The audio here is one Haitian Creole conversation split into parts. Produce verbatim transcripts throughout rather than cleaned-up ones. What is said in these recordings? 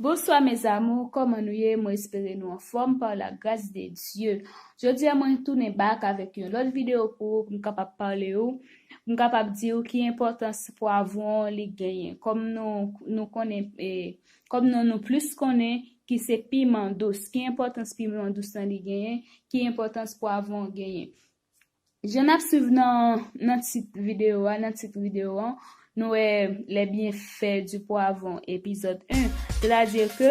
Bonsoir mes amours, kòman nou ye? Mwen espere nou anfòm par la grâce de Dieu. Jodi a mwen tounen back avèk yon lòt videyo pou ou, pou m kapab pale ou, pou m kapab di ou ki enpòtans pwavwon li genyen. Kòm nou, nou konnen, e, kòm nou, nou plis konnen ki se piman dous, ki enpòtans piman dous lan li genyen, ki enpòtans pwavwon genyen. Jan n ap swiv nan, nan tit videyo a, nan tit videyo an, nou wè les bienfaits du poivron, epizòd en. Sètadi ke,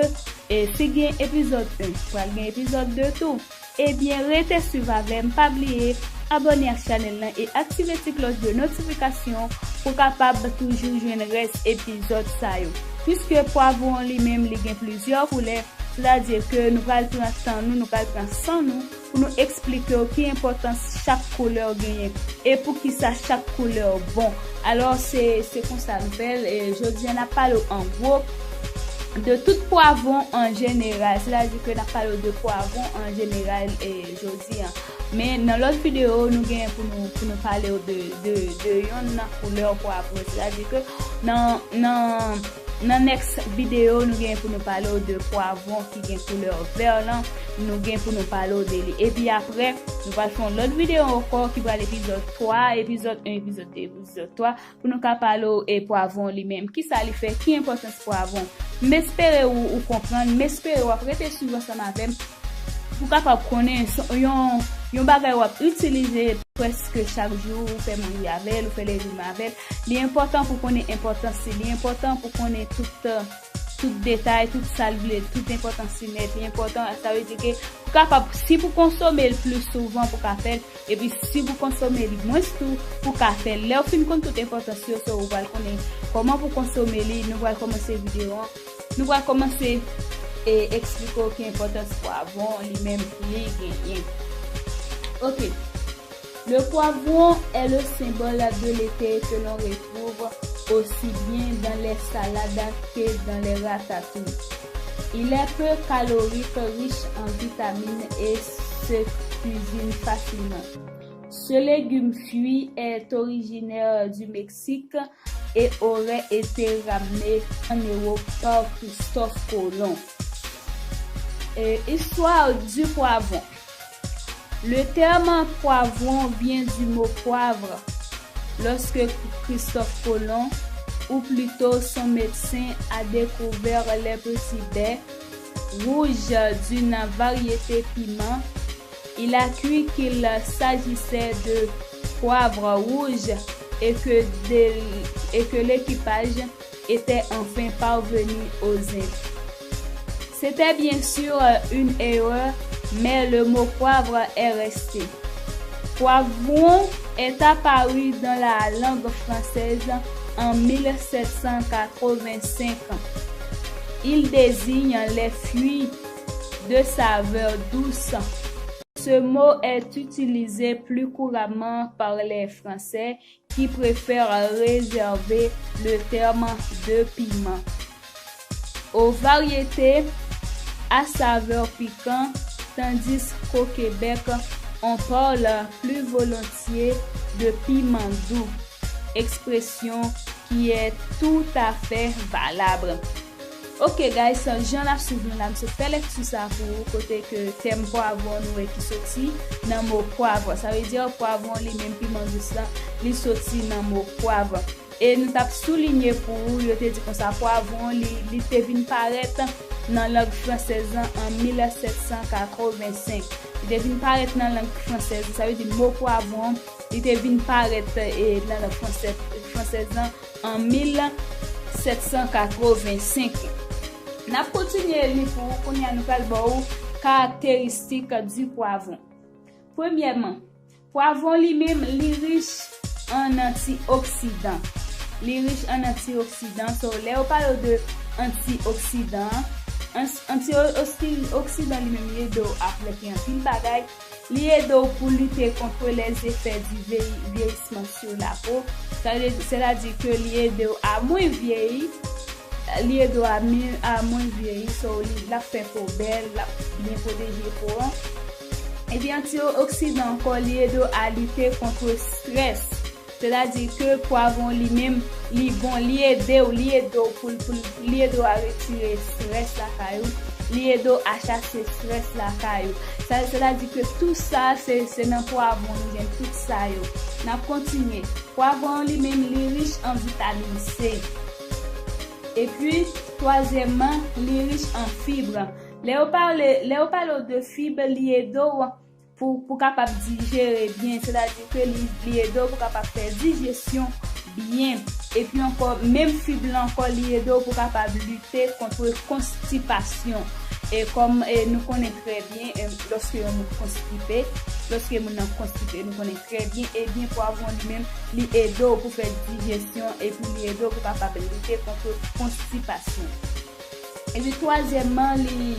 e, si gen epizòd en, pral gen epizòd de tou. Ebyen, rete swiv avè m, pa bliye abòne ak chanèl lan e aktive ti klòch de notifikasyon pou kapab toujou jwenn rès epizòd sa yo. Piske pwavwon li menm, li gen plizyè koulè, sètadi ke nou pral pran tan nou, nou pral pran san nou pou nou eksplike w ki enpòtans chak koulè genyen e poukisa chak koulè bon. Alò, se, se konsa nou fè l. E jodi a, n ap pale w an gwo de tout pwavwon an jeneral. Sètadi ke n ap pale w de pwavwon an jeneral, e jodi a. Men nan lòt videyo, nou gen pou nou, pou nou pale w de, de, de yonn nan koulè pwavwon. Sètadi ke nan, nan, nan next videyo, nou gen pou nou pale w de pwavwon ki gen koulè vè lan. Nou gen pou nou pale w de li. Epi apre, nou pral fè yon lòt videyo ankò ki pral epizòd twa, epizòd en, epizòd de, epizòd twa, pou nou ka pale w e pwavwon li menm. Kisa li fè? Ki enpòtans pwavwon? M espere ou, ou konprann. M espere w ap rete swiv ansanm avè m pou kapab konnen s-, yon, yon bagay w ap itilize prèske chak jou, ou fè manje avè l, ou fè legume avè l. Li enpòtan pou konnen enpòtans li, li enpòtan pou konnen tout, tout detay, tout sa l vle, tout enpòtans li nèt. Li enpòtan, sa vle di ke pou kapab, si pou konsome l plis souvan pou ka fè l, epi si pou konsome li mwens tou pou ka fè l. Lè w fin konn tout enpòtans yo, so ou pral konnen kòman pou konsome li, nou pral kòmanse videyo an. Nou pral kòmanse e eksplike w ki enpòtans pwavwon li menm li genyen. Ok. Le poivron est le symbole de l'été que l'on retrouve aussi bien dans les salades que dans les ratatouilles. Il est peu calorique, riche en vitamines et se cuisine facilement. Ce légume fruit est originaire du Mexique et aurait été ramené en Europe par Christophe Colomb. Et histoire du poivron. Le terme poivron vient du mot poivre. Lorsque Christophe Colomb, ou plutôt son médecin, a découvert les petits baies rouges d'une variété piment, il a cru qu'il s'agissait de poivre rouge et que, de, et que l'équipage était enfin parvenu aux Indes. C'était bien sûr une erreur, mais le mot poivre est resté. Poivron est apparu dans la langue française en mille sept cent quatre-vingt-cinq. Il désigne les fruits de saveur douce. Ce mot est utilisé plus couramment par les Français qui préfèrent réserver le terme de piment aux variétés à saveur piquant, tandis qu'au Québec, on parle plus volontiers de piment doux, expression qui est tout à fait valable. Ok guys, jan n ap swiv nou la, m sot fè lekti sa pou ou, kote ke tèm pwavwon nou wè ki soti nan mo pwavwon. Sa vle di pwavwon li menm piman dous lan, li soti nan mo pwavwon. E nou t ap soulinye pou ou, yo te di konsa pwavwon li, li te vin parèt nan lang fransèz lan an mil sèt san katrevensenk. Li te vin parèt nan lang fransèz, sa vle di mo pwavwon, li te vin parèt, e, nan lang fransè-, fransèz lan an mil sèt san katrevensenk. N ap kontinye li pou ou, kounye a nou pral ba ou karakteristik di pwavwon. Premyèman, pwavwon li menm, li rich an antioksidan. Li rich an antioksidan. So, lè yo pale w de antioksidan, an-, antioksidan li menm, li ede w avèk anpil bagay. Li ede w pou lite kont lèzefè di vyeyi-, vyeyisman sou lapo. Sa vle, sètadi ke li ede w a mwen vyeyi, li ede w a mi-, a mwen vyeyi, so li, l ap fè po w bèl, l ap byen pwoteje po an. Epi antioksidan ankò, li ede w a lite kont estrès. Sètadi ke pwavwon li menm, li bon, li ede w, li ede w pou, pou li ede w a retire estrès lakay ou, li ede w a chase estrès lakay ou. Sa, sètadi ke tou sa, se, se nan pwavwon nou jwenn tout sa yo. N ap kontinye. Pwavwon li menm, li rich an vitamin C. Epi, twazyèmman, li rich an fib. Lè yo pale, lè yo pale w de fib, li ede w pou, pou kapab dijere byen, sètadi ke li, li ede w pou kapab fè dijesyon byen. Epi ankò, menm fib la ankò, li ede w pou kapab lite kont konstipasyon. E kòm, e, nou konnen trè byen, e, lòske yon moun konstipe, lòske moun nan konstipe, nou konnen trè byen, ebyen, pwavwon li menm, li ede w pou fè dijesyon, epi li ede w pou kapab lite kont konstipasyon. Epi twazyèmman, li,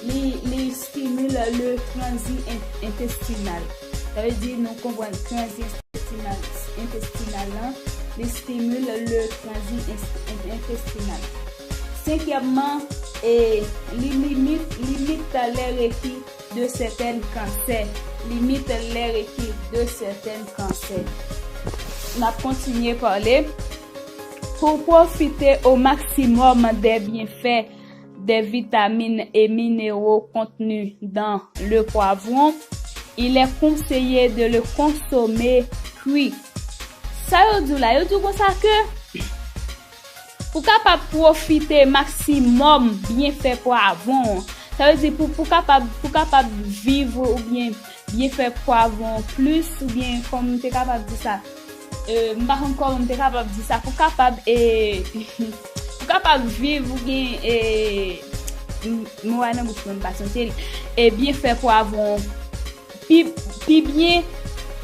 li, li stimule le transit in-, intestinal. Sa vle di nou konprann transit intestinal, intestinal lan, li stimule le transit in-, in-, intestinal. Senkyèmman, e, li limite, limite les requis de certains cancers. Limite les requis de certains cancers. N ap kontinye pale. Pour profiter au maximum des bienfaits des vitamines et minéraux contenus dans le poivron, il est conseillé de le consommer cru. Sa yo di w la, yo di w konsa ke pou kapab pwofite maksimòm byenfè pwavwon, sa vle di pou, pou kapab, pou kapab viv oubyen byenfè pwavwon plis, oubyen kòm m te kapab di sa, e, m pa konn kòman m te kapab di sa, pou kapab, e, pou kapab viv oubyen, e, m, mo a nan bouch mwen, m pa sonje l, e byenfè pwavwon pi, pi byen,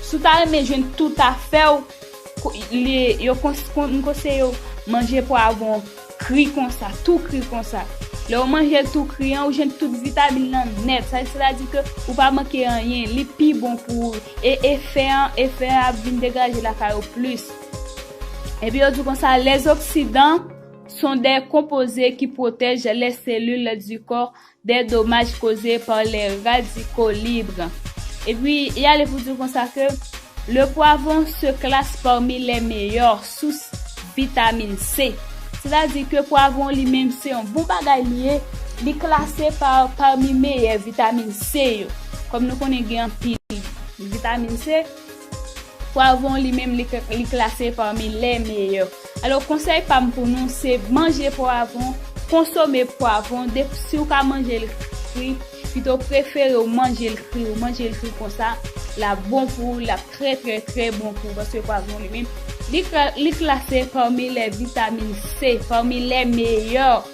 si w ta renmen jwenn tout afè w, ko-, li, yo kons-, kon-, m konseye w manje pwavwon kri konsa, tou kri konsa. Lè w manje l tou kri an, ou jwenn tout vitamin lan nèt. Sa, sètadi ke ou pa manke anyen, li pi bon pou ou. E efè an, efè an ap vin degaje lakay ou plis. Epi yo di konsa, les oxydants sont des composés qui protègent les cellules du corps des dommages causés par les radicaux libres. Epi, y ale pou di konsa ke le poivron se classe parmi les meilleures sources vitamine C. Sètadi ke pwavwon li menm se yon bon bagay li ye, li klase pa, pami meyè vitamin C yo. Kòm nou konnen gen anpil vitamin C, pwavwon li menm li, li klase pami les meilleurs. Alò, konsèy pa m pou nou, se manje pwavwon, konsome pwavwon, depi si w ka manje l kri, pito prefere w manje l kri, ou manje l kri konsa, l ap bon pou ou, l ap trè, trè, trè bon pou ou, paske pwavwon li menm, li kla-, li klase pami les vitamines C, pami les meilleures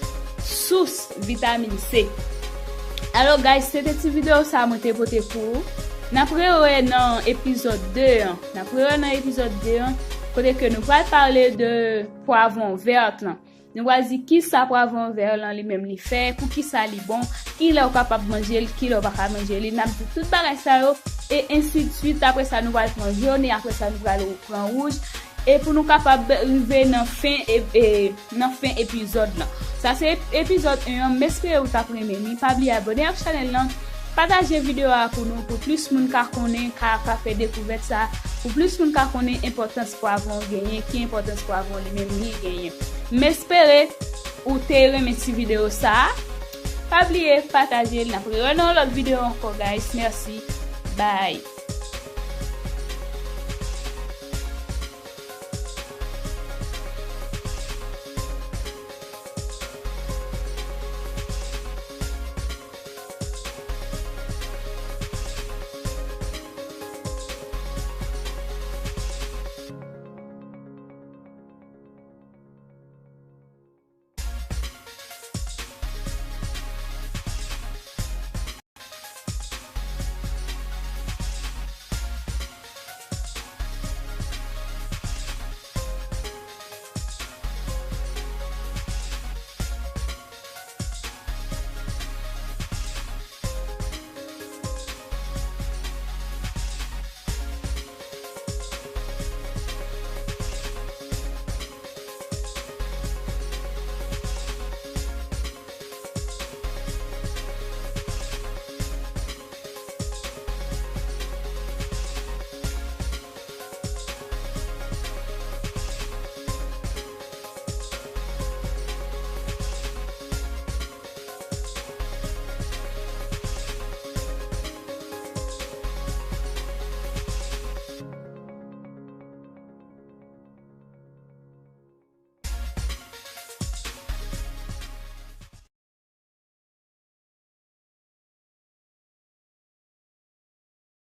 sources vitamine C. Alò, guys, se te ti videyo sa mwen te pote pou ou. N ap rewè nan epizòd de an. N ap rewè nan epizòd de an, kote ke nou pral pale de pwavwon vèt lan. Nou pral di kisa pwavwon vèt lan li menm li fè, pou kisa li bon, kilè w kapab manje l, kilè w pa ka manje li. N ap di tout bagay sa yo, e ensi de suite. Apre sa, nou pral pran jèn, apre sa, nou pral pran wouj. E pou nou kapab rive nan fen, e, e, nan fen epizòd lan. Sa se epizòd en an, m espere ou t ap renmen li. Pa bliye abòne ak chanèl lan, pataje videyo a pou nou, pou plis moun ka konnen, ka, ka fè dekouvèt sa, pou plis moun ka konnen enpòtans pwavwon genyen, ki enpòtans pwavwon li menm li genyen. M espere ou te renmen ti videyo sa a. Pa bliye pataje l, n ap rewè nan yon lòt videyo ankò, guys. Mèsi. Bye.